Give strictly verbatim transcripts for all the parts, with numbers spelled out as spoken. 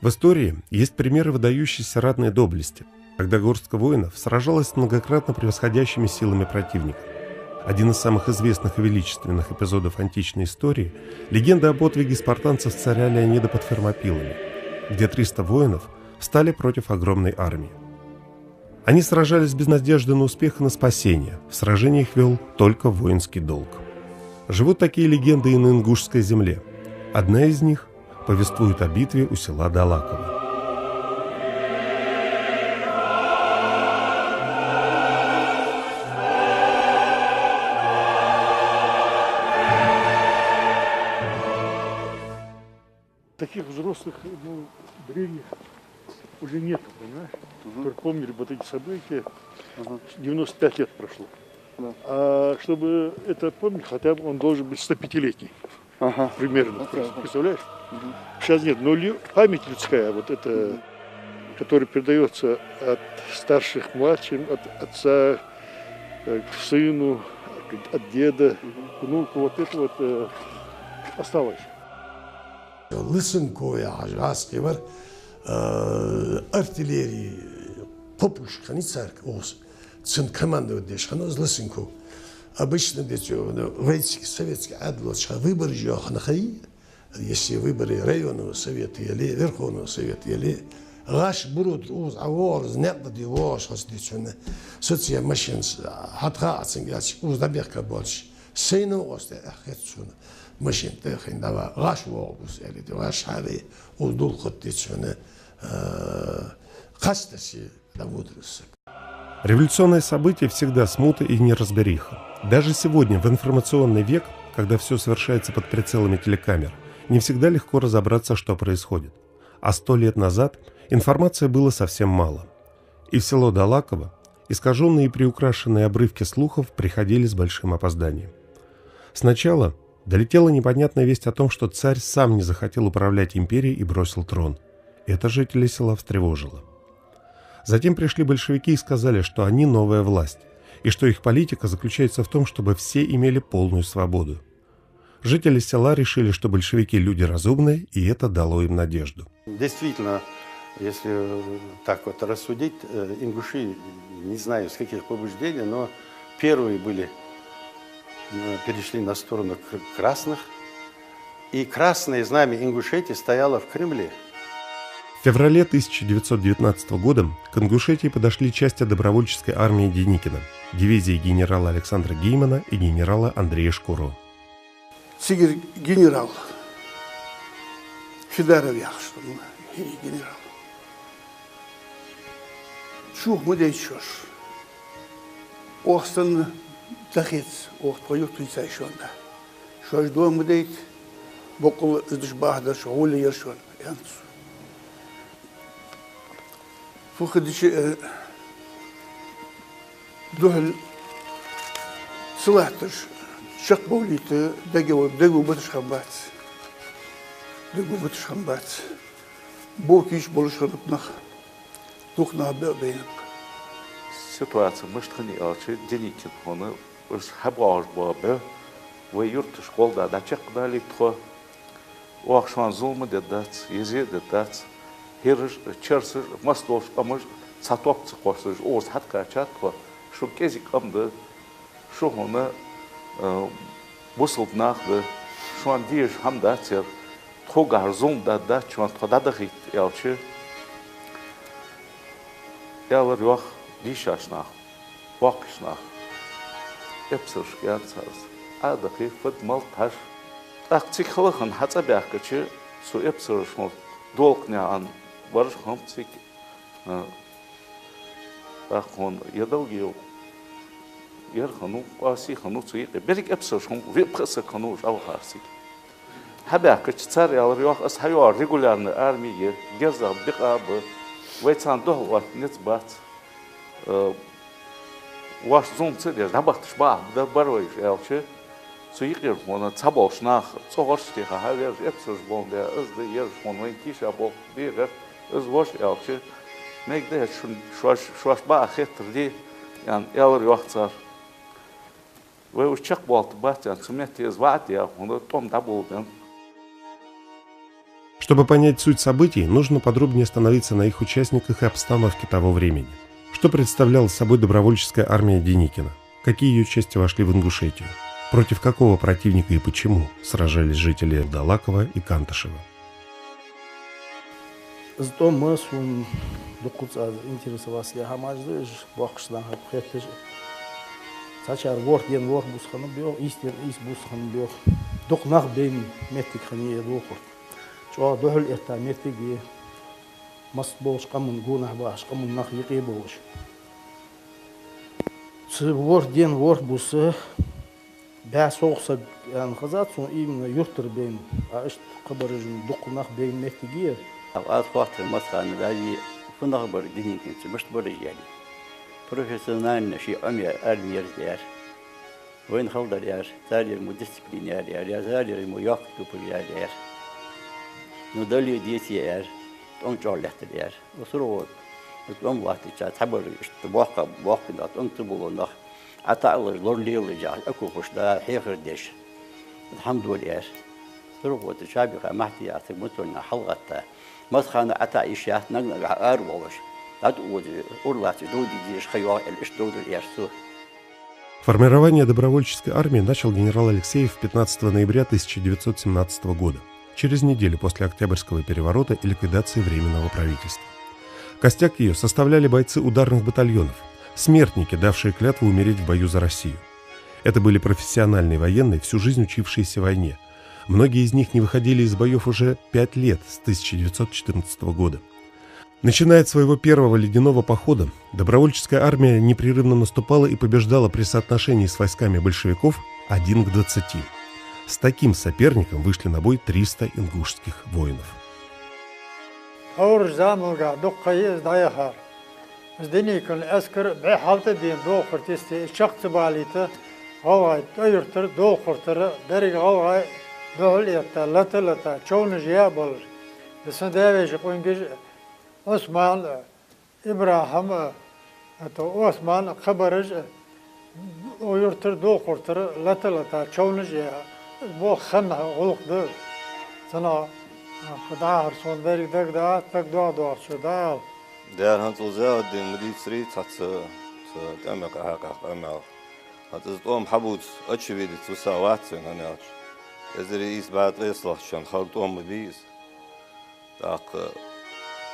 В истории есть примеры выдающейся ратной доблести, когда горстка воинов сражалась с многократно превосходящими силами противника. Один из самых известных и величественных эпизодов античной истории — легенда о подвиге спартанцев царя Леонида под Фермопилами, где триста воинов встали против огромной армии. Они сражались без надежды на успех и на спасение. В сражение их вёл только воинский долг. Живут такие легенды и на ингушской земле. Одна из них повествует о битве у села Далаково. Таких взрослых, ну, древних уже нет, понимаешь? Мгм. Которые помнили вот эти события. Ага. Девяносто пять лет прошло. Да. А чтобы это помнить, хотя бы он должен быть сто пятилетний. Ага. Примерно. Ага, ага. Представляешь? Мгм. Сейчас нет. Но лю- память людская, вот эта, мгм, которая передаётся от старших к младшим, от отца, э, к сыну, от деда, мгм, к внуку, вот это вот, э, осталось. Лысенков яхаш гӀазкхи вар, э, артиллерии пхи пушка хиннай царга, укхаза цун командовать деш хиннав из Лысенков. Обычно, деций, ну, вайцига советски Ӏаьдалча выбораш йоахана хиннай, если выборы районного совета яле, Верховного совета яле, гӀаш буро тӀара укхаза ӀовоагӀар, из наькъа тӀа воагӀаш хиннад, деций хьона, соцаенна машенаца, хьатӀахьа а цунга яц, укхаза дӀабехка боацаш. Сай новкъост яхар хет сона, машен тӀа хайна дӀаваха, гӀаш воагӀа укхаза, аьле, гӀаш хьаве, укхаза дулх хет, деций хьона, э, кхаста се дӀаводар из саг. Революционные события всегда смута и неразбериха. Даже сегодня, в информационный век, когда всё совершается под прицелами телекамер, не всегда легко разобраться, что происходит. А сто лет назад информации было совсем мало. И в село Далаково искажённые и приукрашенные обрывки слухов приходили с большим опозданием. Сначала долетела непонятная весть о том, что царь сам не захотел управлять империей и бросил трон. Это жителей села встревожило. Затем пришли большевики и сказали, что они новая власть, и что их политика заключается в том, чтобы все имели полную свободу. Жители села решили, что большевики — люди разумные, и это дало им надежду. Действительно, если так вот рассудить, э, ингуши, не знаю, с каких побуждений, но первые были, э, перешли на сторону кр- красных. И красное знамя Ингушетии стояло в Кремле. В феврале тысяча девятьсот девятнадцатого года к Ингушетии подошли части Добровольческой армии Деникина, дивизии генерала Александра Геймана и генерала Андрея Шкуро. Цигара генерал Фидаров яхаш хиннав, генерал. Шух ма дайта шоаш. Оаха санна дахац, оаха тхо юрта хийцай шоана. Шоаш дом ма дайта, боккъала из деш бахьа дар шоана, гӀоле яр шоана, аьннад цо. Фу хӀама дича, э, духьал ца латташ, чакхбовлийта дага, дага биташ хиннабац. Дага биташ хиннабац. Боккхийча болаш хиннаб нах, дукха нах бе а байнаб. Ситуаци мишта хиннай аьлча, Деникин хьона, уж хьабоагӀаш бола бӀу вай юрташка гӀолла дӀачакхдалийта тхо. Оаха шоана зулам дергдац, еза дергдац, хӀираш а, чарсаш а, массадолча къамаш а цхьа топ ца кхоссаш, укхаза хьатӀакхаьчад тхо, шо кӀезига къам да, шо хьона, э, бусалба нах да, шоана дезаш хӀама дац ер, тхогахьара зулам дергдац шоана, тхо дӀадахийта аьлча, аьлар йоах дийшача наха, боккхийча наха. Эпсарашка аьннад цар из: Ӏодахе, фуд малт хьажа. ТӀаккха цига хала хинна хьацӀабаьхкача, цу эпсарашта долкъа наьӀан бараш хиннаб цига. А, тӀаккха хьона е Далгил, ер хиннав, Къоси хиннав цу юкъе. Беррига эпсараш хиннаб, виъ-пхиъ саг хиннав уж Ӏовахараш цига. Хьабаьхкача цар аьлар йоах: из хьайоагӀар регулярни арми я, герзах бикъа а ба, вай царна духьалъотта низ бац. Э, вайна зулам ца деш, дӀабахийташ бахьа да бар вай уж, аьлча, цу юкъера хьона цхьаболча наха цӀогӀарча теха хьавера, эпсараш болх бе, из да, ераш хьона вайна тийша болх бе гӀерт, из вож аьлча, мегаргда хӀаьта шун, шоаш, шоаш бахьа хетар де, аьнна, аьлар йоах цар. Вай уж чакхбоалийтаргбац, аьнна, цу метте из ваӀад яь, хьона тӀом дӀаболабеннаб. Чтобы понять суть событий, нужно подробнее остановиться на их участниках и обстановке того времени. Что представляла собой добровольческая армия Деникина? Какие её части вошли в Ингушетию? Против какого противника и почему сражались жители Далакова и Кантышева? Из тӀом сона дукха ца интересоваться яь хӀамаш да уж, боккхача наха хетташ. Цхьачар ворхӀ ден ворхӀ бус хиннаб йоах, ийс ден ийс бус хиннаб йоах. Дукха нах бейна моттиг хиннай ер Дохурт. ЧӀоагӀа духьал этта моттиг я, масса болча къаман гонахьа бахача къаман нах юкъе болаш. Цу ворхӀ ден ворхӀ бус бӀаь совгӀа саг аьнна хезад сона, именно юртара бейна, а иштта кхыбараш а дукха нах бейна моттиг я ер. Аз хоаттар Масхана даьй, фу нах бар Деникинцаш, мишта бар уж, аьле. Профессионально ший Ӏомаяь арми яр из, аьлар. Вайна хала дар, аьлар, царера мо дисциплина яр, аьлар, царера мо йоккха тупаш яр, аьлар. Ну, дале а, деце а, аьлар, тӀом чӀоагӀа лаьттар, аьлар. Сурхо, тӀом латтача цхьабараш, иштта боккха, боккхий нах, тӀом ца бувлаш нах, ӀотаӀалаш, лоралелаш яхаш, окопаш да, хьехар деш, хӀама долаш, аьлар. Сурхо, цу чабиха Махьтияс, цу мутонна хьалгӀатта, Масхана ӀотаӀа йиш яц, наг-нагахьа аравоалаш, дӀатӀаозаш, ура латташ, довде дезаш ха йоагӀа, аьле, иштта довдал, аьлар цо. Формирование добровольческой армии начал генерал Алексеев пятнадцатого ноября тысяча девятьсот семнадцатого года, через неделю после Октябрьского переворота и ликвидации Временного правительства. Костяк её составляли бойцы ударных батальонов, смертники, давшие клятву умереть в бою за Россию. Это были профессиональные военные, всю жизнь учившиеся войне. Многие из них не выходили из боёв уже пять лет, с тысяча девятьсот четырнадцатого года. Начиная от своего первого ледяного похода, добровольческая армия непрерывно наступала и побеждала при соотношении с войсками большевиков один к двадцати. С таким соперником вышли на бой триста ингушских воинов. Хьовраш замалга дукха ха я из дӀаяхар. Из Деникина эскар бӀеххьалта дийна Дохурт йисте, из чакх ца балийта, гӀалгӀай ТӀой-Юртара, Дохуртара деррига гӀалгӀай духьал а этта, лата а лата, човнаш яь а болаш. Из са даь-веший къонгаш Ӏусман а, ИбрахӀим а, ето Ӏусман а, кхыбараш а, укх юртара, Дохуртара лата а лата, човнаш а яь, из боккха ханна гӀулакх да. Цунах дӀахо сона деррига дагадоагӀа, дагадоагӀачох дӀаала. Дера, хӀанз цул зеладин ма дийцарий, цхьацца цу тӀема юкъе хьакъехьа къамаьл. ХӀанз из тӀом хьабувца, очевидец висавац вайна, хӀана аьлча эзар ийс бӀаь ткъаь ислагӀча шера хинна тӀом ма бий из. ТӀаккха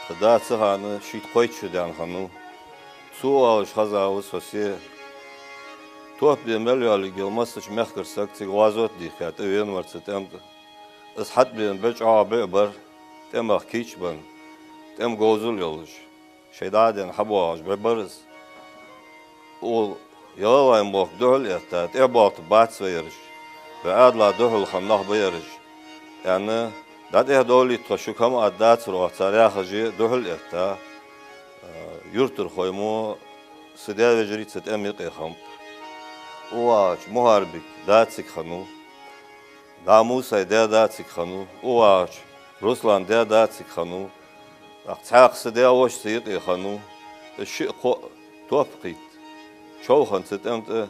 тха да цу хана шийтта-кхойтта шу даьнна хиннав. Цо оалаш хезав со се. Топ бе мел йоаллиг йола массача мехкара саг цига гӀазот дийхкад, тӀавена вар цу тӀема тӀа. Из хьатӀабена бӀу чӀоагӀа бӀу бар, тӀемах кийчбенна, тӀема говзал йолаш, шоай дӀа а денна хьабоагӀаш бӀу бар из. Укхул ялалай мохк духьал а этта, тӀехбовлийта бац вай ераш, вай Ӏаьдала духьал хинна нах ба ераш, аьнна, дӀатӀехдовлийта тхо, шуга хӀама аргдацар оаха, цар яхаш, духьал а этта, а, юртархой мо са даь-вежарий цу тӀема юкъе хиннаб. УвагӀача Мухьарбика да цига хиннав. ДӀа Мусай даь-да цига хиннав, укхаза Руслана даь-да цига хиннав, тӀаккха цхьаькха са даь-воша цу юкъе хиннав, из шиъ-кхоъ топ кхийтта, човханна цу тӀема тӀа,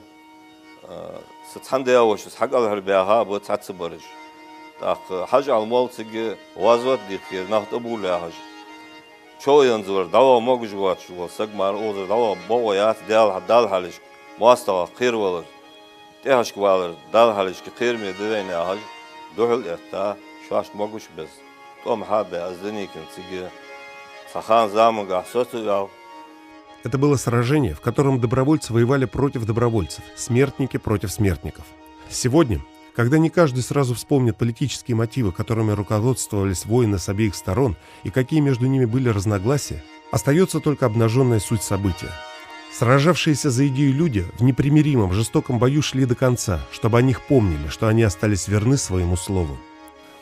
а, са цхьан даь-вошас хьакӀалхарбаьха а ба цхьацца бараш. ТӀаккха Хьажа-Ӏаьла молла цига гӀазот дийхкера нах тӀабувла яхаш, чов янзавар дӀаваха могаш воацаш вола саг мара укхазара дӀаваха бокъо яц, Даьла хьа-, Далла хьалхашка моастагӀах кхеравалар, тӀехьашка валар Далла хьалхашка кхераме да вайна яхаш, духьал а этта, шоашта могаш а беза, тӀом хьа а баь, из Деникин цига цхьан заманчухь соцаваьв. Это было сражение, в котором добровольцы воевали против добровольцев, смертники против смертников. Сегодня, когда не каждый сразу вспомнит политические мотивы, которыми руководствовались воины с обеих сторон, и какие между ними были разногласия, остаётся только обнажённая суть события. Сражавшиеся за идею люди в непримиримом, жестоком бою шли до конца, чтобы о них помнили, что они остались верны своему слову.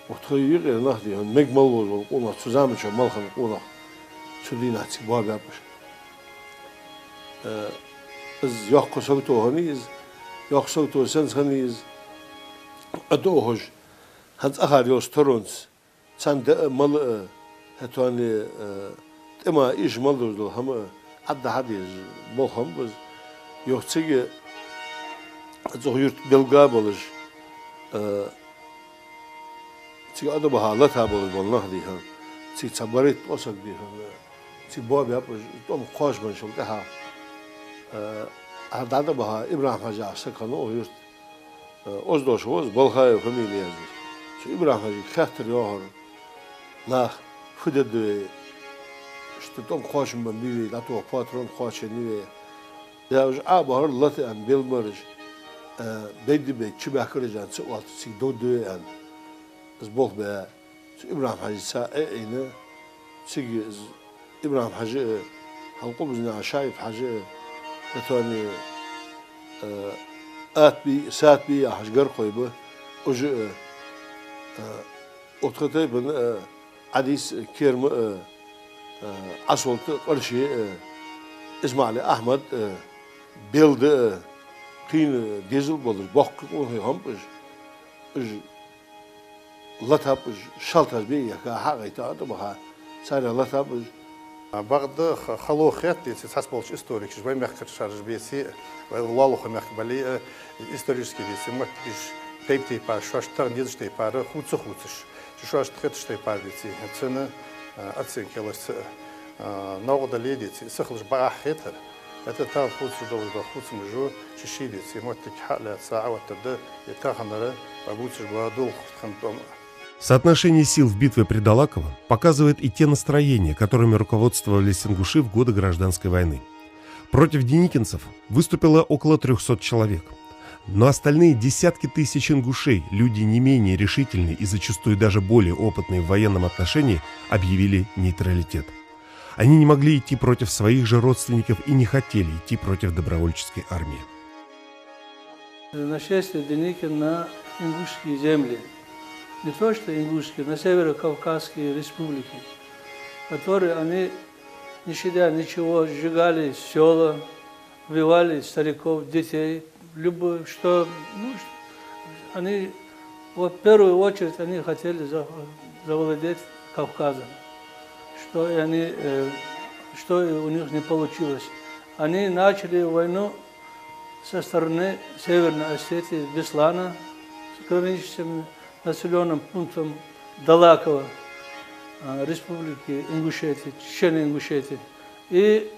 Укх тха юкъера нах дий хьона, мегаргволаш вола къонах, цу заманчохь мел хинна къонах, цу дийнахьа цига боабаьб уж. Э, из йоккха сагото хиннай из, йоккха сагото санна хиннай из, а дохуж, хӀанз цӀагӀара йолча таронца, цхьан даа а, мала а, хӀаьта а, э, тӀема ийша мел долаш дола хӀама а, Ӏадда хьадезаш бола хӀама ба из. Юха цига цу юрта белггала болаш, э, Цига дӀабаха лата болаш бола нах дий хьона, цига цхьа барайтта ткъо саг дий хьона, цига боабаьб уж, тӀом кхоачабенначул тӀехьагӀа, э, хӀара дӀа-, дӀабаха ИбрахӀим-Хьажа яха саг хиннав укх юрта. Э, Оздошев ва из, Балхаев фамили я из. Цу ИбрахӀим-Хьажийга хаьттар йоахар наха: «Фу дергда вай? Иштта тӀом кхоачам бан бий вай, дӀатоха патрон кхоачийна вай». Е уж Ӏа бахар лата аьнна, белмараш, э, бейдда бейдда чубаьхкараш аьнна, ца оалаш цига довргда вай аьнна. Из болх баь, цу ИбрахӀим-Хьажийца Ӏе а Ӏийна, цига из ИбрахӀим-Хьажа а, хьалкъубзна Шаиф-Хьажа а, итони, э, Атби, Сатби яхаш гаркхой ба, уж а, э, Утха тайпан а, Ӏадис а, Керма а, э, Ӏасолта а, Къарше а, ИсмаӀали Ахьмад а, Белда а, кхийна дезал болаш боккхий къонахий хиннаб уж. Уж латаб уж, шалтазбе а яьха, хьагӀайта а тӀабаха, царех латаб уж. Бакъда ха-, хало хет, деций, цхьаболча историкаша, вай мехкарча шаржа беций, вай Валуха мехка бале а, исторически, деций, моттигаш тайп-тайпара, шоашта тахан дезача тайпара хувца а хувцаш, шоашта хетача тайпара, деций, цун, а, оценка яларца, а, новкъа дале а, деций, сихалуш бакъахьа хетар. ХӀаьта тахан хувцаш долаш да, хувцамаш а ший-ший, деций, моттиг хьалаьца, Ӏооттаргда, е таханара ба бувцаш ба долх хинна тӀом. Соотношение сил в битве при Долаково показывает и те настроения, которыми руководствовались ингуши в годы Гражданской войны. Против деникинцев выступило около трёхсот человек. Но остальные десятки тысяч ингушей, люди не менее решительные и зачастую даже более опытные в военном отношении, объявили нейтралитет. Они не могли идти против своих же родственников и не хотели идти против добровольческой армии. Нашествие Деникина на ингушские земли. Не то что ингушские, на северокавказские республики, которые они, не щадя ничего, сжигали сёла, убивали стариков, детей, любое, что, ну, ш-, они, вот в первую очередь они хотели за-, завладеть Кавказом, что и они, э, что и у них не получилось. Они начали войну со стороны Северной Осетии, Беслана, с граничащим населённым пунктом Долаково, а, Республики Ингушетии, Чечено-Ингушетии. И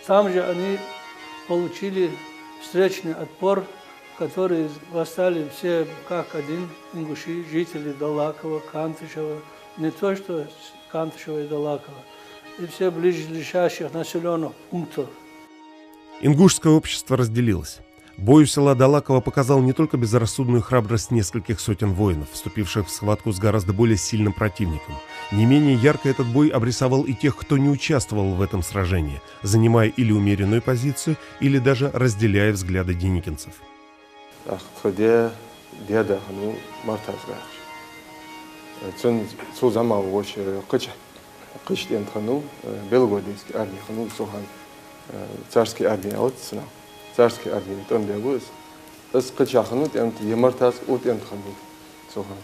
там же они получили встречный отпор, который восстали все как один ингуши, жители Долакова, Кантышева, не то что Кантышева и Долакова, и все близлежащих населённых пунктов. Ингушское общество разделилось. Бой у села Долаково показал не только безрассудную храбрость нескольких сотен воинов, вступивших в схватку с гораздо более сильным противником. Не менее ярко этот бой обрисовал и тех, кто не участвовал в этом сражении, занимая или умеренную позицию, или даже разделяя взгляды деникинцев. Ах, тха даь, даь-да хиннав Мартаза яхаш. Цун, цул зӀамагӀа волча, э, кхыча, кхыча тӀем тӀа хиннав, э, белогвардейски армии хиннав цу хана, э, царски армии оалаш цунах. Царски армии тӀом баь ва из. Из кхычахьа хиннав тӀем тӀа, е Мартаз укх тӀем тӀа хиннав цу хана.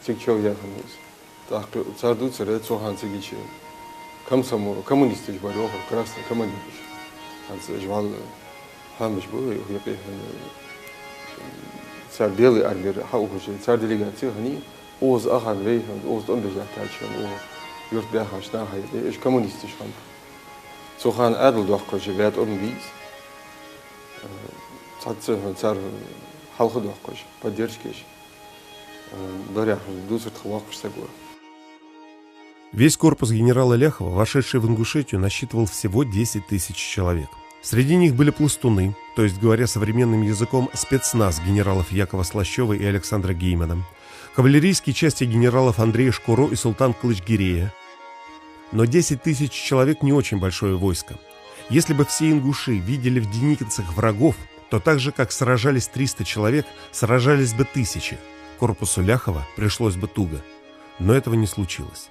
Цига чов яь хиннав из. ТӀаккха цар дувцар, цу хана цига комсомол-, коммунисташ бар йоахар, красный командираш. ХӀанз уж вӀалла хӀамаш ба, юкъе хьона, цар белый армера хьаухаш, цар делегаци хиннай, укхаза охрана вай хиннад, укхаза тӀом беш латтача хиннад, укх юрта баьхача наха хьайде, уж коммунисташ хиннаб. Цу хана Ӏаьдал доаккхаш, ваь тӀом бий из. Цхьацца хьона цар хьалха доаккхаш, поддержка еш. Э, дӀаяхаш дувцар тха воккхача саго. Весь корпус генерала Ляхова, вошедший в Ингушетию, насчитывал всего десять тысяч человек. Среди них были пластуны, то есть, говоря современным языком, спецназ генералов Якова Слащева и Александра Геймана, кавалерийские части генералов Андрея Шкуро и Султан Кылыч-Гирея. Но десять тысяч человек не очень большое войско. Если бы все ингуши видели в деникинцах врагов, то так же, как сражались триста человек, сражались бы тысячи. Корпусу Ляхова пришлось бы туго. Но этого не случилось.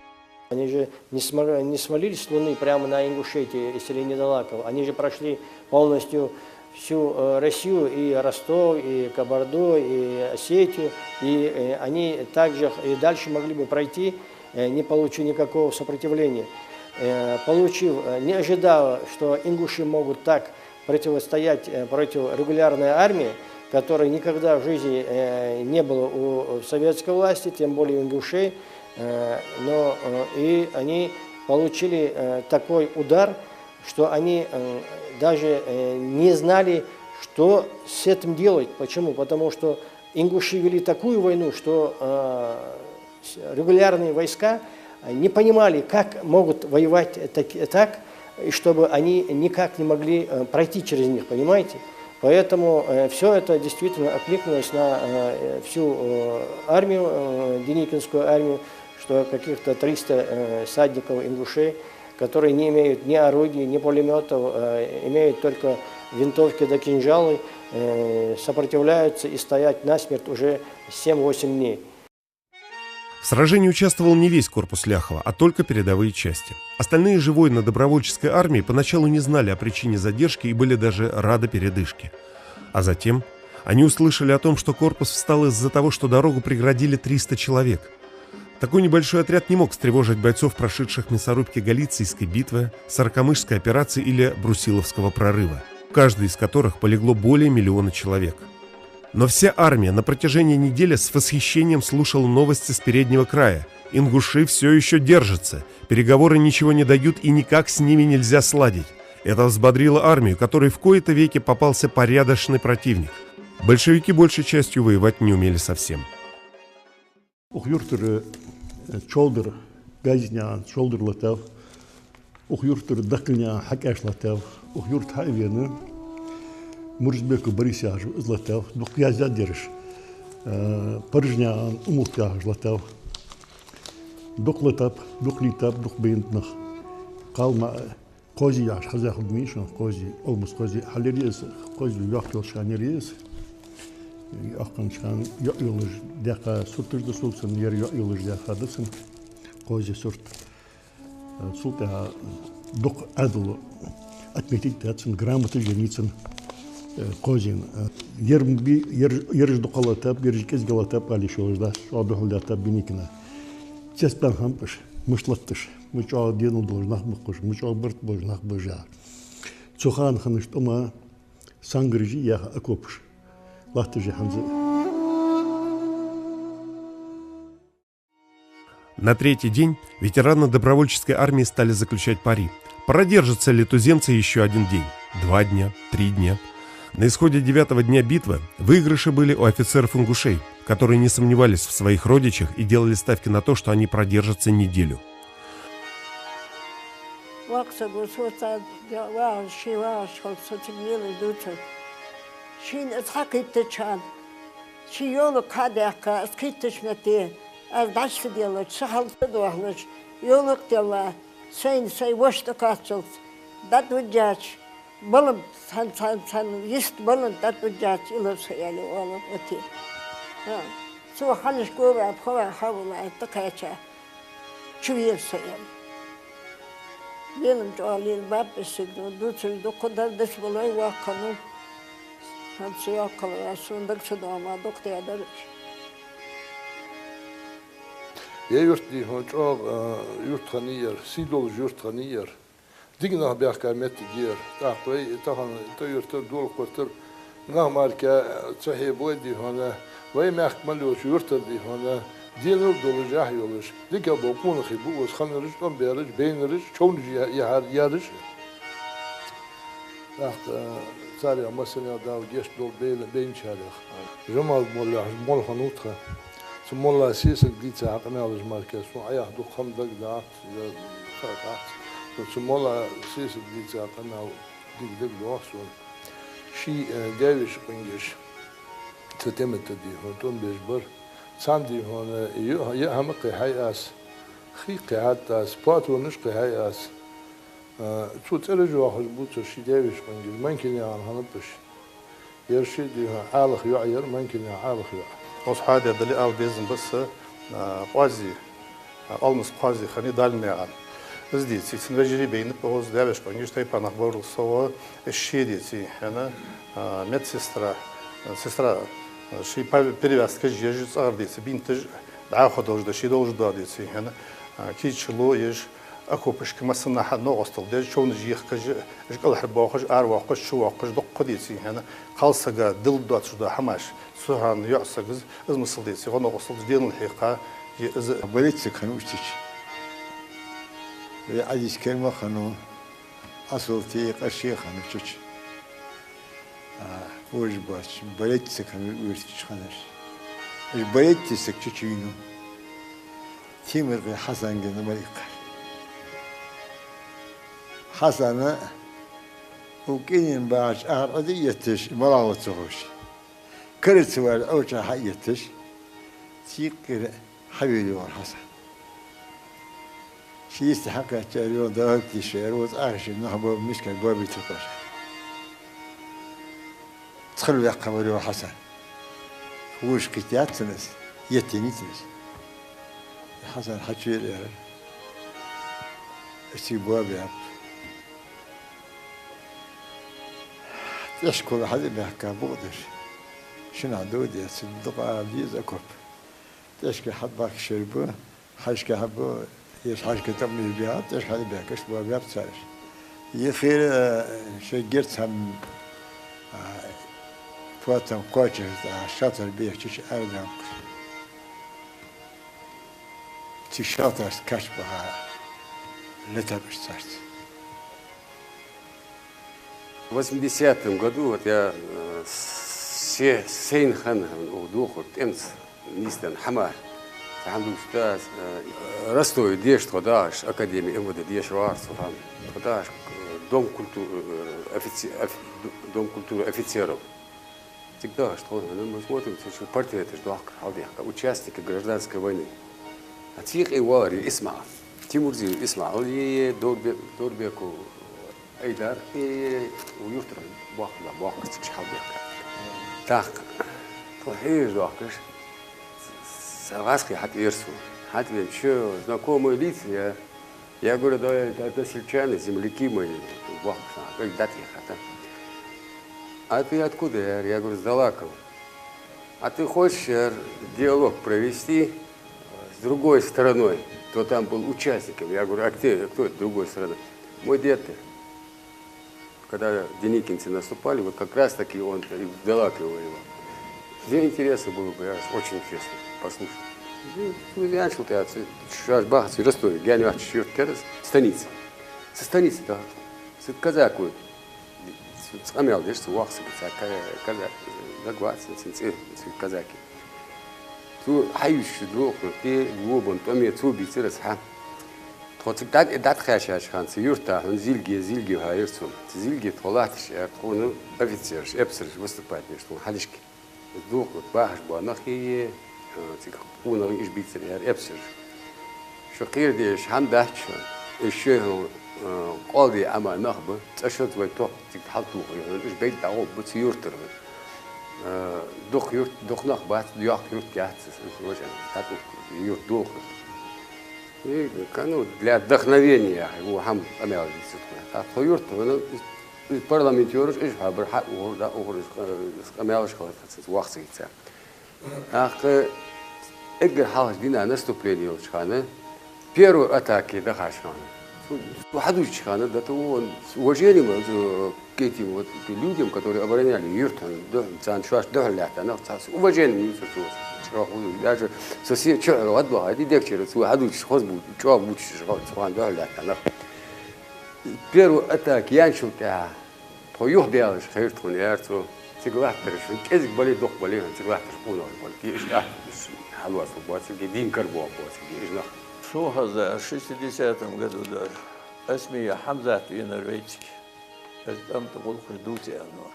Они же не смо-, не свалились с луны прямо на Ингушетию и селение Долаково. Они же прошли полностью всю, э, Россию, и Ростов, и Кабарду, и Осетию. И, э, они также и дальше могли бы пройти, э, не получив никакого сопротивления. Э, получив, э, не ожидая, что ингуши могут так противостоять, э, против регулярной армии, которой никогда в жизни э, не было у советской власти, тем более у ингушей. Э, но э, и они получили э, такой удар, что они э, даже э, не знали, что с этим делать. Почему? Потому что ингуши вели такую войну, что э, регулярные войска э, не понимали, как могут воевать так, так, и чтобы они никак не могли э, пройти через них, понимаете? Поэтому все это действительно откликнулось на э, всю э, армию, э, Деникинскую армию, что каких-то триста э, всадников ингушей, которые не имеют ни орудий, ни пулеметов, э, имеют только винтовки да кинжалы, э, сопротивляются и стоят насмерть уже семь-восемь дней. В сражении участвовал не весь корпус Ляхова, а только передовые части. Остальные же воины добровольческой армии поначалу не знали о причине задержки и были даже рады передышке. А затем они услышали о том, что корпус встал из-за того, что дорогу преградили триста человек. Такой небольшой отряд не мог встревожить бойцов, прошедших мясорубки Галицийской битвы, Саракамышской операции или Брусиловского прорыва, в каждой из которых полегло более миллиона человек. Но вся армия на протяжении недели с восхищением слушала новости с переднего края. Ингуши все еще держатся, переговоры ничего не дают и никак с ними нельзя сладить. Это взбодрило армию, которой в кои-то веки попался порядочный противник. Большевики большей частью воевать не умели совсем. Укх юртара чолдар, Газинаькъан чолдар латав, укх юртара Даккалнаькъан Хьакъаьш латав, укх юрта хьа а вена, Мурзабеков Борис яхаш ва из латав, дукха яздаь да ераш, Паржанаькъан Умалат яхаш латав. Дукха латаб, дукха лийтаб, дукха байна да нах. Кхалма Кхози яхаш хеза хургда шоана, Кхози, Олмас Кхози, хьалъяр из, Кхози йоккха йолча хана яр из. Йоккхача хана йоӀ йолаш даьккха сурташ да сога цун, ер йоӀ йолаш даьккха да цун Кхози сурт. Цул тӀехьагӀа дукха Ӏаьдало отметить даьд цун, грамоташ еннай цунна Кхозина. Ер ма бий, ер, ераш дукха латаб, ераш кӀезига латаб ала йиш йолаш дац, чӀоагӀа духьал лаьттаб Деникина. Цецбаьнна хиннаб уж, мишта латташ, ма чӀоагӀа денал долаш нах ба-кх уж, ма чӀоагӀа барт болаш нах ба уж яхаш. Цу хана хиннача тӀема сангараш яьха окопаш латташ я хӀанз а. На третий день ветераны добровольческой армии стали заключать пари, продержатся ли туземцы еще один день, два дня, три дня. На исходе девятого дня битвы выигрыши были у офицеров-ингушей, которые не сомневались в своих родичах и делали ставки на то, что они продержатся неделю. Воккха саг ва со, цхьа вагӀаш, ший вагӀаш хилча, со цига лелаш дувцар. Шийна из хьакхийттача хана, ший йолакх хьа а даьккха, из кхийттача метте, аз дӀачу ца деллача, са хьал ца дохьалуш, йолакх а делла, сайна сай воша тӀакхаччалца, дӀатӀавижача, балам, цхьан, цхьан, цхьан йист балам, дӀатӀавижача, илар со, аьле, оалар оти. ХӀа. Цо хьалхашка ваь, пхи ваь хьавола, тӀакхаьча, чувера со, аьле. Лелам чӀоагӀа лела, баб, из саг, дувцараш дукха дар, деш балой воккха хиннав. ХӀанз йоккхал ваьв, сона дага ца доагӀа ма дукха даьдар уж. Ер юрт, дий хьона, чӀоагӀа юрт хиннай ер, сий долаш юрт хиннай ер. Дика нах баьхка моттиг я ер. ТӀаккха вай тахан тӀа юртара, дола кхуртара нах мара ца хьебой, дий хьона, вай мехка мел йолча юртара, дий хьона, денал долаш, яхь йолаш, дика бола къонахий ба уж хиннараш, тӀом баьраш, байнараш, човнаш я-, яхьар-, яраш. ТӀаккха царех массанех Дала гешт долда, бейла-, байначарех. Жамалд молла яхаш молла хиннав тха. Цу молла сесаг дийца къамаьлаш мара сона Ӏаяхьа дукха хӀама дагадоагӀац, е хьадац. Но цу молла сесаг дийца къамаьл дика дагадоагӀа сона. Ший, э, даь-веший къонгаш цу тӀема тӀа, дий хьона, тӀом беш бар. Царна, дий хьона, е, е хӀама кхихьай аз, хий кхихьад аз, патронаш кхихьай аз. Э, цу цӀераш йоахаш бувцар ший даь-веший къонгаш, Манкинаькъан хиннаб уж. Ераш, дий хьона, Ӏалах йоӀ яр, Манкинаькъан Ӏалах йоӀ. Укхаза хьадеш дале, ала безам ба са, а, Кхози, а, Олмас Кхози хиннай Далимнаькъан. Из дийцай, цун вежарий байнаб укхаза, даь-веший къонгаш, тайпан нах барал совгӀа, из ше дийцай, хӀана, а, медсестра, а, сестра, а, ший пов-, перевязкаш еш, цӀагӀара дийцай, бинташ, дӀахо долаш да, ше долаш да дийцай, хӀана, а, кийча ло еш, Окопашка массанахьа новкъостал деш, човнаш ехкаш, уж кӀалхарбоахаш, аравоаккхаш, чувоаккхаш, дукха деций хьона, кхалсага дилла доацаш дола хӀамаш, цу хана йоӀ саг из, из масал деций, гӀо-новкъостал деш денал хьекха, е из. Балийта саг хиннав цу чу. Вай Ӏазиз керма хиннав, Ӏасулти къарший хиннав цу чу. А, вож боацаш, балийта саг хиннав уж цу чу хиннараш. Уж балийта саг цу чу вийнав. Темиркъоа Хьасан гена мара иккхар. Хьасана укх кӀинен багӀача ахьар Ӏо тӀа а етташ, малагӀа ва ца ховш. Кара ца ваьлла Ӏоча хьа а етташ, цу юкъера хьавена йоагӀар Хьасан. Ши йист хьакхаьчар, йоах, дагӀа тийша, яр, вац ахьа ши нах боба, мискача боабе тӀакхоачар. Цхьа ваьккха вар, йоах, Хьасан. Вож кхийтта яц цунна из, еттийна яц цунна из. Хьасан хьачувера, яр. Из цига боабаьб. ТӀехьашкахула хьатӀабаьхка букъ деш. Шиннахьа дов деш, дукха а деза окоп. ТӀехьашка хьатӀабаьхкаш шера ба, хьажка хьа ба, ераш хьажка тӀа ма бий, тӀехьашка хьатӀабаьхкаш боабаьб цар. Ехира, э, шоай герз хӀама, а, потам кхоачаш, а, шалтар бехача арадаьннад. Цу шалтарашца кач баха летаб уж царца. В восьмидесятом году вот я, э, се-, сейна хана, у, дувхар тӀемца нийсденна хӀама. Цхьа хӀама дувцаш да аз, э, Ростове деша тхо дагӀаш, академия МВД деша вагӀар цу хана. Тхо дагӀаш, э, дом культу-, э, офици-, оф-, дом культуры офицеров. Цига дагӀаш тхо, ну, мы смотрим, цу чу портреташ доахкар хьалдаьхка, участники гражданской войны. А цу юкъе вар Исмаил, Тимурзиев Исмаил, е, е, Дорбе-, Дорбеков Айдар, е, е, у юртара боккхагӀа, боккхагӀа цига хьалдаьхка. ТӀаккха тхо хьежаш доахкаш, са гӀазкхий хьатӀавера сона. ХьатӀавена, чё, знакомые лица, я Я говорю: «Да, это односельчане, земляки мои, боккхагӀа, как дать их это?» «А ты откуда?» Я говорю: «С Долакова». «А ты хочешь, я говорю, диалог провести с другой стороной, кто там был участником?» Я говорю: «А кто, кто это другой стороной?» «Мой дед». Когда деникинцы наступали, вот как раз таки он и в Долакове воевал. Мне интересно было бы, я говорю, очень интересно послушать. Ну, начал я, цу, шоаш бахача Ростове, гаьна йоацача юрта керас, станица. Со станицы, да. Со казак ва. Со къамаьл деш, со вахса, ца ка-, казак, дагвац, цин цӀи, цин казаки. Цо хьаювцаш духьал, те, вобан тӀоме цо бийцар аз хьа. Тхо цига дӀа-, дӀатӀакхаьчача хана цу юрта хьона Зилге, Зилге хьаийцар цо. Цу Зилге тхо латташ, аьлар, тхона офицераш, эпсараш выступать деш тхона хьалхашка. Духьал бахаш бола нах е, а, цига къонахий уж бийцар, аьлар, эпсараш. Шо кхера дезаш хӀама дац шоана. Уж шоай хьона, а, къоалдаь Ӏама нах ба, цкъа шозза вай тохк цига хьалтохаргья хьона, уж бегӀа дӀагӀоргба цу юртара. Э, дукха юрт, дукха нах бац, йоккха юрт яц из, из вожа, тӀаккха юрт духьал. И, ка-, ну, для вдохновения, во хӀама къамаьл дийцар тхона. ТӀаккха тхо юрта хьона, из, из парламентераш, уж хьабар, хьа ухар, дӀа ухар, из, э, из къамаьлаш хилар, из вахса йийца. ТӀаккха эггара хьалхашка дийнахьа наступлени йолча хана, первой атаке дахача хана. Цо хьадувцача хана, да, то он с уважением, э, к этим вот, к людям, которые обороняли юрт хьона, духьал, царна шоашта духьал лаьтта нах, цхьа с уважением ювцар цо. ЧӀоагӀа хул, даже со се чухьара гӀадбаха, ди дегчара цо хьадувцаш, хоза бу-, чӀоагӀа бувцаш, цхьа хана духьал лаьтта нах. Первой атаке яьнначул тӀехьагӀа, тхо юхабаьлча хайра тхона, аьлар цо. Цига латтараш, кӀезига бале, дукха бале, цига латтараш къонахий бара. Те иштта атта хьалоацалургбоацилга, дийна карабоахаргбоацилга уж нах. Шовзткъа шестидесятом году даже Осмие Хьамзат венар вайцига. Из тӀом тӀа гӀулакхаш дувце аьнна.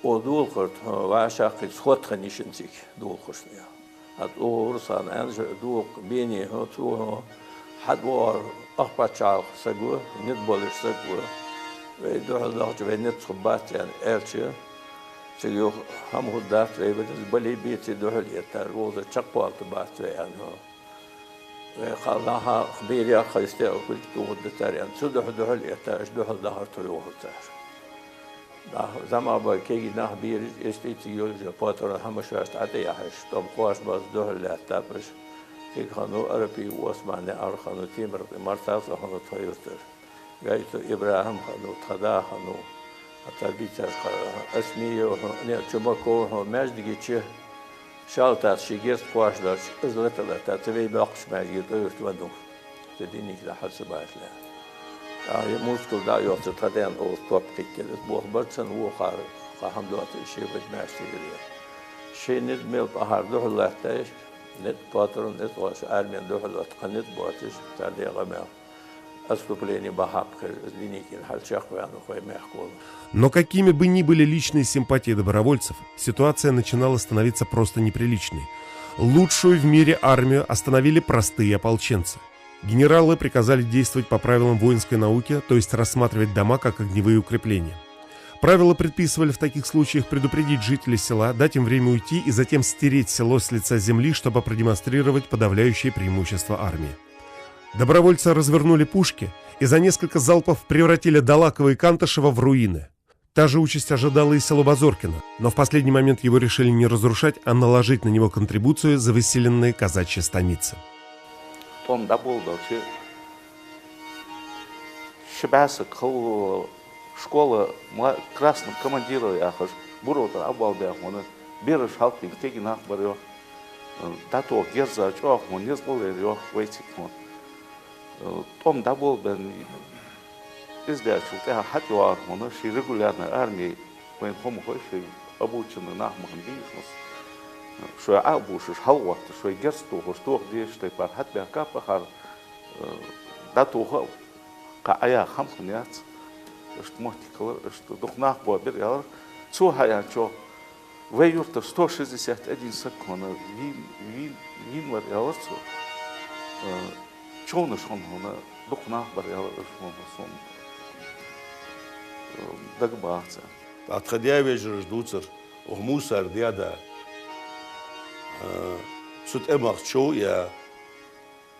Оаха духьал тхо вӀашагӀкхийтта сход хиннай шун цига духьал. ХӀанз цу Урусана аьнна, духьал бене хьо, цо хьо, хьатӀавоагӀар ах паччахьалкхе саг ва, низ болаш саг ва. Вай духьал дахача, вай низ хургбац аьнна аьлча, цига юха хӀама хургдац, вай вадаз бале беце духьал эттар, вовза чакхвалийтаргбац вай аьнна хьо. Вай кхалнаха берех хайста а кулг тухургда цар аьнна, цу духьа духьал эттар, уж духьал дахар тхо йохар цар. Нах заман ба кегий нах бераш, эстийца йолаш, патрон хӀама шоашта ӀотӀаяхьаш, тӀом кхоачаш бац, духьал лаьттаб уж. Цига хиннав Арапи Осман, яр хиннав Темир-ТӀа Мартаза, хиннав тха юртара. Гайту ИбрахӀим хиннав, тха да хиннав. Хьатта бийцар хьа Асмия, хьа, не, Чумаков, хьа, маьждиге чу шалтас ший герз кхоачаш доацаш, из лата-лата, цу вай боккхача маьждиге тӀа юрта веннав. Цу дийнахьа хьал ца баьлча. А, е мускул дӀа а йоацаш, тха даьна оалаш топ кхийттар. Из болх бар цун, вохар, кхы хӀама доацаш, ший вад маьрша тигар яр. Ший низ мел пахьар духьал латташ, низ патрон, низ оалаш, армена духьал латта кхы низ боацаш, цар дегӀа мел. Отступление бахьа баьхкар, из дийнахьа хьал чакхваьннав вай мехкахой. Но какими бы ни были личные симпатии добровольцев, ситуация начинала становиться просто неприличной. Лучшую в мире армию остановили простые ополченцы. Генералы приказали действовать по правилам воинской науки, то есть рассматривать дома как огневые укрепления. Правила предписывали в таких случаях предупредить жителей села, дать им время уйти и затем стереть село с лица земли, чтобы продемонстрировать подавляющее преимущество армии. Добровольцы развернули пушки и за несколько залпов превратили Долаково и Кантышево в руины. Та же участь ожидала и село Базоркино, но в последний момент его решили не разрушать, а наложить на него контрибуцию за выселенные казачьи станицы. ТӀом дӀаболабелча, ши бӀаь саг хул, школа, мла-, красных командиров яхаш, буро тӀара Ӏобоалабаь хиннаб, бераш хьалкхийнна кегий нах бар, йоах. ДӀатоха герза чӀоагӀа хиннаб, низ гӀо лайра, йоах, вайцига хиннаб. ТӀом дӀаболабенна, из даьчул тӀехьагӀа хьатӀайоагӀар хиннад ший регулярни армеи, вайна хӀама хой, шоай обученный нах ма хиннабий уж массаза. Шоай Ӏо а бувшаш, хьалгӀотташ, шоай герз тохаш, тоха дезача тайпара хьатӀабаьхкаб, пахьар, э, дӀатоха а, кхы Ӏояха хӀама хиннаяц. Иштта моттиг хилар, иштта дукха нах боабир, аьлар. Цо хьаяьнначох вай юртара сто шестьдесят один саг хиннав, вийна, вийна, вийна вар, аьлар цо. Э, човнаш хиннав, дукха нах бар, аьлар, уж хиннав, сона, э, дагабац. ТӀаккха тха даь-вежараш дувцар, укх Мусара даь-да, э, цу тӀемах чов яь,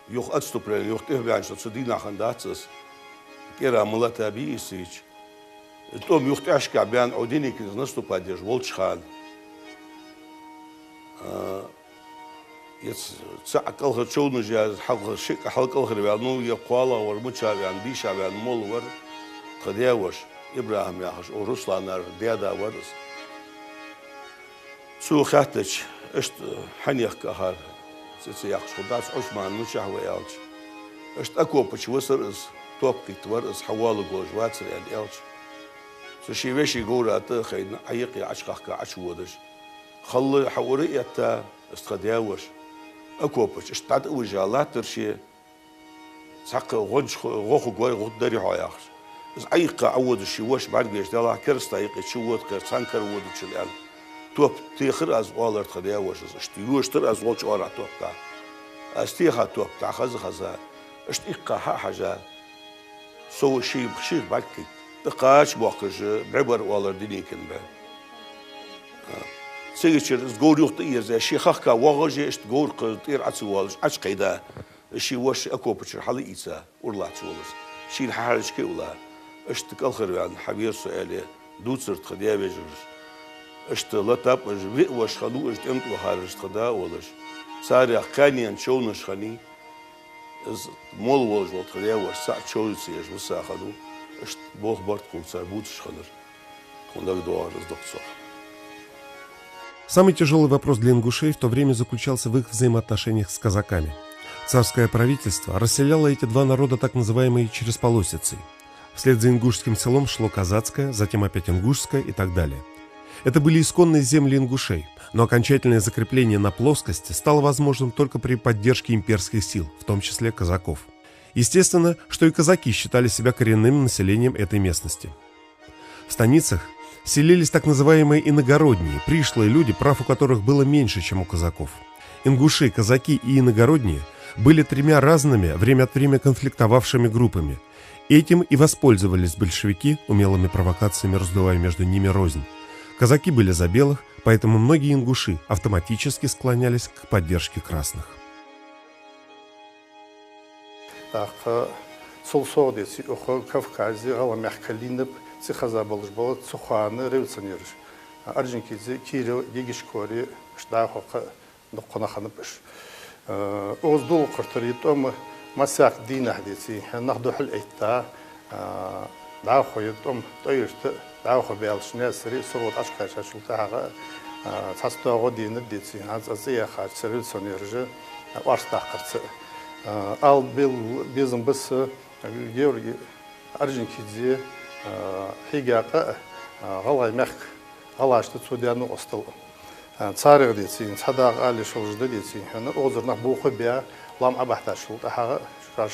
юха отступлени, юха тӀехбаьннача цу дийнахьа хиннадац из, кӀира ма латабий из цигача. ТӀом юха тӀехьашкахьа баьнна, Ӏо Деникинца наступать деш волча хана, а, е ц-, цхьа кӀалхара човнаш яь, хьалха ши-кӀа хьалкӀалхарваьннав, е кхоалагӀа вар, мича ваьнна, дийша ваьнна, молла вар, тха даь-воша, ИбрахӀим яхаш, укх Русланара даь-да вар из. Цо хаьттача, иштта хьанехк ахар, цӀи ца яьккхача хургдац, Ӏусман мичахьа ва аьлча. Иштта окопа чу висар из, топ кхийтта вар из, хьавоаларгволаш вацар аьнна аьлча. Цо ший веший говра тӀа а хайна, Ӏоюкъе Ӏочукхаьча, Ӏочуводаш. Халла хьаура а этта, из тха даь-воша. Окопа чу иштта дӀатӀавижа латтар ше, цхьаккха гӀонча ху-, гӀо хургвий, гӀо дарий хьо, яхаш. Из Ӏоюкъе Ӏоводаш ший воша бӀаргавайча, делахь керста юкъе чувода кхер, цхьан кара водачул аьнна. Топ техар аз, оалар тха даь-вошас, иштта йоштар аз волча оагӀорахьа топ тӀа. Аз техад топ тӀа, хеза-хеза, иштта юкъе хьа а хьежа, со ший, шийх бӀаргакхийтта. ТӀакхача боахкаш бӀи бар, оалар Деникина бӀи. Цигачара из говр юха тӀаерзаяь, ше хахка воагӀаш а, иштта говра кхы тӀера Ӏо ца воалаш, Ӏочукхийда. Ший воша окопа чура хьалаийца, ура латта волаш. Шийна хьахьежача кхы а улла. Иштта кӀалхарваьнна хьавера со, аьле, дувцар тха даь-вежараш. Иштта латаб уж, виъ воша хиннав уж, тӀем тӀа вахараш, тха да, оалаш. Царех кхаьннена човнаш хиннай. Из молла волаш вола тха даь-воша цхьа чов ца еш виса хиннав. Иштта болх бар тхона цар бувцаш хиннар. Тхона дагадоагӀар из да-кх цох. Самый тяжёлый вопрос для ингушей в то время заключался в их взаимоотношениях с казаками. Царское правительство расселяло эти два народа так называемой чересполосицей. Вслед за ингушским селом шло казацкое, затем опять ингушское и так далее. Это были исконные земли ингушей, но окончательное закрепление на плоскости стало возможным только при поддержке имперских сил, в том числе казаков. Естественно, что и казаки считали себя коренным населением этой местности. В станицах селились так называемые иногородние, пришлые люди, прав у которых было меньше, чем у казаков. Ингуши, казаки и иногородние были тремя разными, время от времени конфликтовавшими группами. Этим и воспользовались большевики, умелыми провокациями раздувая между ними рознь. Казаки были за белых, поэтому многие ингуши автоматически склонялись к поддержке красных. ТӀаккха цул совгӀа деций, укх Кавказе, ГӀалгӀай мехка лийннаб, цӀихеза болаш бола цу хана революционераш. Орджоникидзе, Киров, Гегичкори, иштта дӀахо кхы дукха нах хиннаб уж. Э, укхаза дулхартара тӀом массехк дийнахьа, деций хьона, нах духьал а этта, э, дӀахо ер тӀом тӀоерта, дӀахо баьлча Наьсаре, СурхотӀа Ӏочукхаьчачул тӀехьагӀа, э, цхьацца тоаго денад, деций хьона, цӀа цӀи яхача революционераш, э, орц даккхарца. Э, ала бел-, безам ба са, Георгий Орджоникидзе, э, хьийга къа, э, гӀалгӀай мехка гӀалгӀашта цо даь новкъостал. Э, царех, деций, цхьа дакъа ала йиш йолаш да, деций хьона, укхазара нах бохабаь, лоам Ӏобахьийтачул тӀехьагӀа, шоаш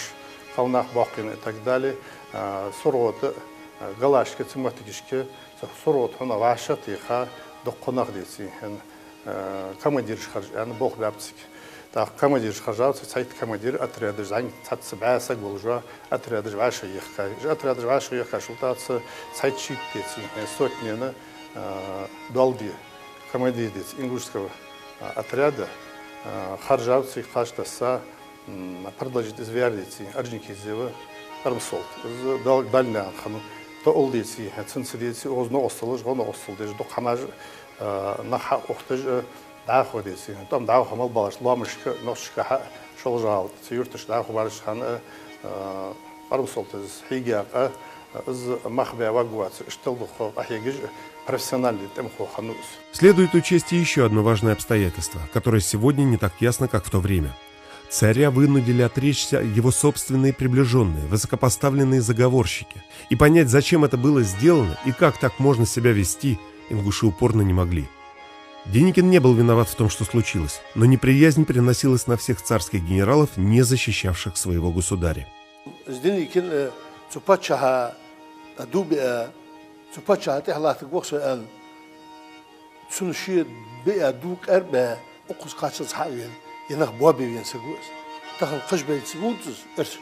кхалнах боаккхийна и так далее, э, СурхотӀа, э, ГӀалгӀашка, цу моттигашка, цу СурхотӀа хьона вӀашагӀтеха дуккха нах, деций хьона, э, командираш харжа аьнна болх баьб цига. ТӀаккха командираш харжав цига, цхьайтта командир, отрядаш, зӀамига цхьацца бӀаь саг волаш, отрядаш вӀашагӀъехкай. Уж отрядаш вӀашагӀъехкачул тӀехьагӀа цхьайтта-шийтта, деций хьона, сотнена, э, доал де командир, деций, ингушского, э, отряда, э, харжав цига, кхаж тесса, м, продолжить из ваьр, деций, Орджоникидзева Къармсолта. Из Дал-, Дальняхан хиннав. ТӀаккха, деций хьона, цунца, деций, укхаза новкъосталаш, гӀо-новкъостал деш, дукха хӀамаш, э, нах хьаухаш, э, дӀахо, деций хьона, тӀом дӀахо мел балаш лоамашка, нохчашка хьа, шолжал, цу юрташка дӀахо бараш хана, э, Къармсолта из хьийга къа, э, из мах баь варгвац, иштта дукха къахьегаш, профессиональный тӀемхо хиннав из. Следует учесть и ещё одно важное обстоятельство, которое сегодня не так ясно, как в то время. Царя вынудили отречься его собственные приближённые, высокопоставленные заговорщики. И понять, зачем это было сделано и как так можно себя вести, ингуши упорно не могли. Деникин не был виноват в том, что случилось, но неприязнь переносилась на всех царских генералов, не защищавших своего государя. Из Деникин, э, цу паччахьа, э, дув биа, цу паччахьа тӀехьа латтаргва со аьнна, цунна ше биа дув къарбаь, укхаза кхаччалца хьа а вена, ер нах боабе вена саг ва из. Тахан кхаж баьлча вувц из, эрсий.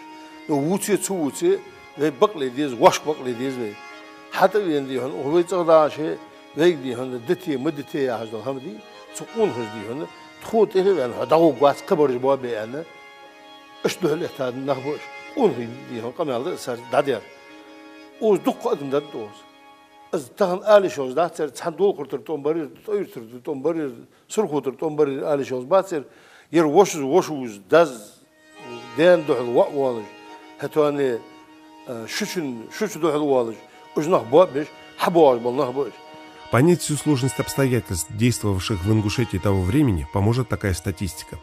Но вувце, ца вувце, вай бакъле деза, вӀашка бакъле деза вай. ХьатӀа а вена, дий хьона, укх вай цӀагӀа дагӀаше, вайга, дий хьона, дите, ма дите яхаш дола хӀама дий, цу къонахаша, дий хьона, тхона тӀехьа а ваьнна, хьо дӀагӀоргвац, кхыбараш боабе аьнна, иштта духьал этта нах ба уж. Къонахий, дий хьона, къамаьл да цар дӀадаьр. Укхаза дуккха адам даргда укхаза. Из тахан ала йиш йолаш дац ер, цхьан дулхартара тӀом бар ер, тӀоюртара тӀом бар ер, СурхотӀара тӀом бар ер ала йиш йолаш бац ер, ер вошас воша вувз, дас даьна духьал воӀ волаш, хӀаьта а, э, шучун, шуча духьал волаш, уж нах боабеш, хьабоагӀаш бола нах ба уж. Понять всю сложность обстоятельств, действовавших в Ингушетии того времени, поможет такая статистика.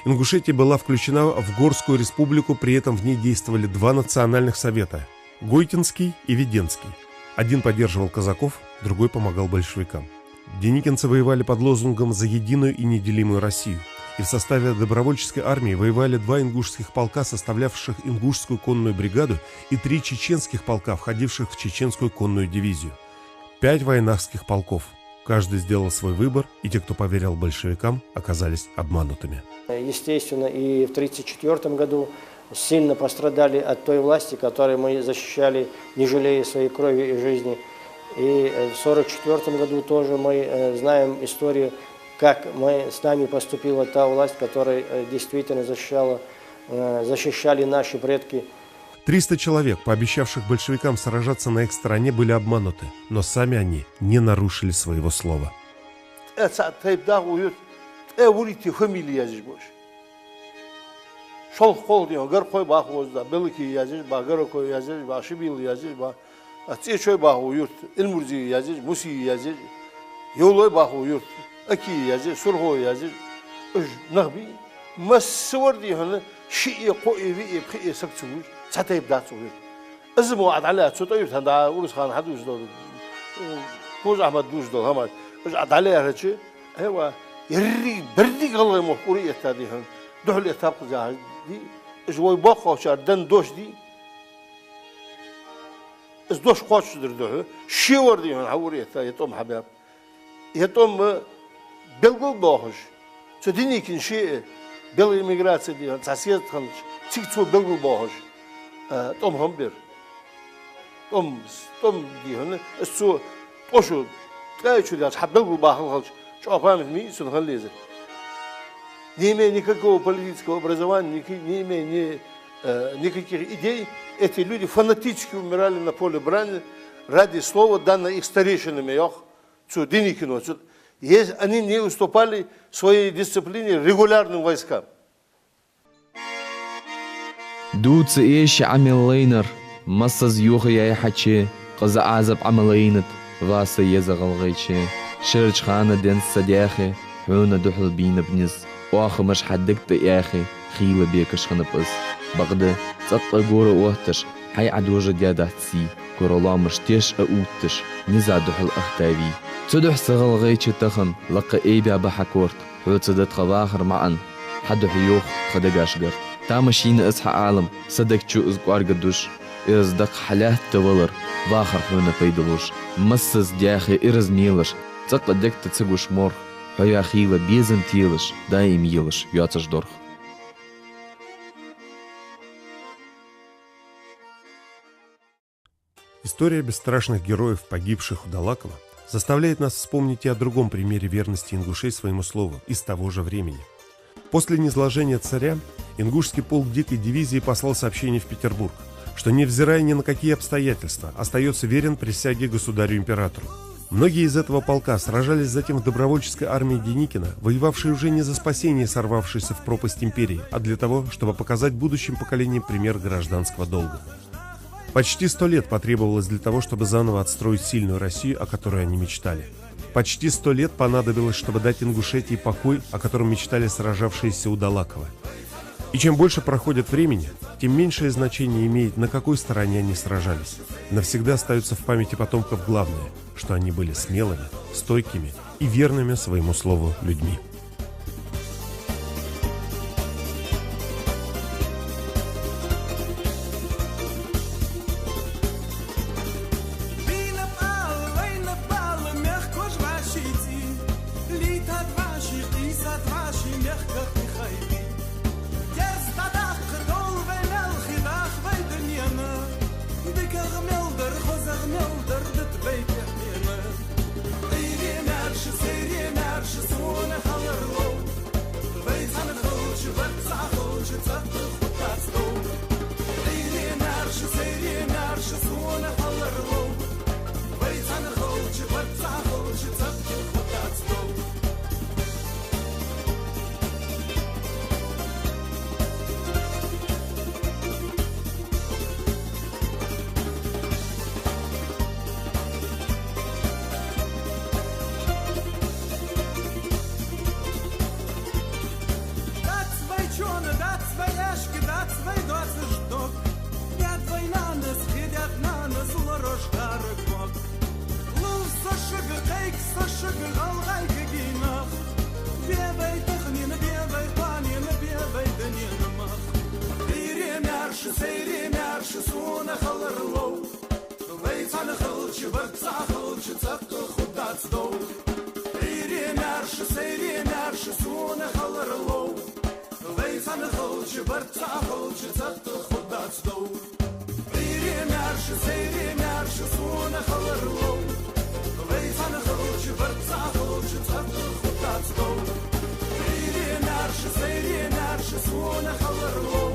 Ингушетия была включена в Горскую республику, при этом в ней действовали два национальных совета — Гойтинский и Веденский. Один поддерживал казаков, другой помогал большевикам. Деникинцы воевали под лозунгом «За единую и неделимую Россию», и в составе добровольческой армии воевали два ингушских полка, составлявших ингушскую конную бригаду, и три чеченских полка, входивших в чеченскую конную дивизию. Пять вайнахских полков. Каждый сделал свой выбор, и те, кто поверил большевикам, оказались обманутыми. Естественно, и в тридцать четвёртом году сильно пострадали от той власти, которую мы защищали, не жалея своей крови и жизни. И, э, в сорок четвёртом году тоже мы, э, знаем историю, как мы, с нами поступила та власть, которая, э, действительно защищала, э, защищали наши предки. Триста человек, пообещавших большевикам сражаться на их стороне, были обмануты, но сами они не нарушили своего слова. Ткъаь цхьа тайпа даха укх юрта, ткъаь вурийтта фамили язъеш ба уж. Шолха-кхолха, дий хьона, Гаркхой бах укхаза, Белокий язъеш ба, Гаракой язъеш ба, Шибила язъеш ба, а ЦӀечой бах укх юрта, Илмурзий язъеш, Мусий язъеш, Евлой бах укх юрта, Акий язъеш, Сурхой язъеш, уж нах бий. Масса вар, дий хьона, шиъ, кхоъ, виъ, пхиъ саг ца вувш, цхьа тайпа дац укх юрта. Из мо Ӏа дӀалаьца, цу тӀоюртан да Урус-хан хьадувцаш дола, Кхуза Ахьмада дувцаш дола хӀамаш. Уж Ӏа дӀалаьрача, айва, еррига, беррига гӀалгӀай мохк ура а этта, дий хьона, духьал этта ба-кх из яхаш дий, уж вай боккхагӀчар денна дош дий. Из дош кхоачашдара духьа, ше вар, дий хьона, хьаура а этта, ер тӀом хьабаьб. Ер тӀом белгалбоахаш, цу Деникина ше а, белая эмиграция, дий хьона, цхьа съезд хиннача, цига цо белгалбоахаш, а, тӀом хиннаб ер. ТӀом, тӀом, дий хьона, из цо тӀо шу, ткъаь чу даьлча, хьабелгалбахалхалча, чӀоагӀа память ма йий цун хила езар. Не имея никакого политического образования, ники-, не имея ни, э, никаких идей, эти люди фанатически умирали на поле брани ради слова, данного их старейшинами, йоах цу Деникино. Цу, ес-, они не уступали в своей дисциплине регулярным войскам. Дувца эша Ӏамал лайнар, массаза юха яьхача, къиза Ӏазап Ӏамал лайнад, ва са еза ГӀалгӀайче. Ширача хана денз са даьхе, хьона духьал бийнаб низ. Оаха маж хьа дег тӀа яьхе, хийла бекаш хиннаб аз. Бакъда, цӀаккха гора отташ, хьай Ӏадожа даьдац сий, кора лоамаш теш а увтташ, низа духьал ахтавий. Цудухьа са ГӀалгӀайче тахан лакха айбаьба хьа корта, хьоца да тха вахара маӀан, хьа духьа йоах тха дегаш гарт. Тамашийна аз хьа Ӏалам, са дег чу из кӀоарга душ, ираз даккха хьа лаьтта валар, вахар хьона пайда луш. Массаза даьхе ираз мелаш, цӀаккха дег тӀа ца гуш морх, хьо я хийла безам телаш, даим елаш йоацаш дорх. История бесстрашных героев, погибших у Долакова, заставляет нас вспомнить и о другом примере верности ингушей своему слову из того же времени. После низложения царя ингушский полк дикой дивизии послал сообщение в Петербург, что, невзирая ни на какие обстоятельства, остаётся верен присяге государю-императору. Многие из этого полка сражались затем в добровольческой армии Деникина, воевавшей уже не за спасение сорвавшейся в пропасть империи, а для того, чтобы показать будущим поколениям пример гражданского долга. Почти сто лет потребовалось для того, чтобы заново отстроить сильную Россию, о которой они мечтали. Почти сто лет понадобилось, чтобы дать Ингушетии покой, о котором мечтали сражавшиеся у Долакова. И чем больше проходит времени, тем меньшее значение имеет, на какой стороне они сражались. Навсегда остаются в памяти потомков главное, что они были смелыми, стойкими и верными своему слову людьми. Дийнаб ала, вайнаб ала, мехкаш вӀаший цӀий, лийтад вӀаший, къийсад вӀаший мехках тӀехьа хьай дий. Дерза дӀадаккха довла вай мел хи дах вай дунен, дикагӀа мел дар, хозагӀа мел дар дита вай тӀехьенна. Ӏуйре маьрша, сайре маьрша, сона хьалар лов. Вай цхьана хилча, барт цхьа хилча, цӀаккха хургдац дов. Ӏуйре маьрша, сайре маьрша, сона хьалар лов. Вай цхьана хилча, барт цхьа хилча, цӀаккха хургдац дов. Дац вай чон, дац вай аьшк, дац вай доацаш дог. Даьд вай нанас, хьедаьд нанас лораш кхараг мог. Лув со шуга, кхайк со шуга, ГӀалгӀай кагий нах. Бе вай таханена, бе вай кхоанена, бе вай дунен мах. Ӏуйре маьрша, сайре маьрша, сона хьалар лов. Вай цхьана хилча, барт цхьа хилча, цӀаккха хургдац дов. Ӏуйре маьрша, сайре маьрша, сона хьалар лов. Вай цхьана хилча, барт цхьа хилча, цӀаккха хургдац дов. Ӏуйре маьрша, сайре маьрша, сона хьалар лов. Вай цхьана хилча, барт цхьа хилча, цӀаккха хургдац дов. Ӏуйре маьрша, сайре маьрша, сона хьалар лов.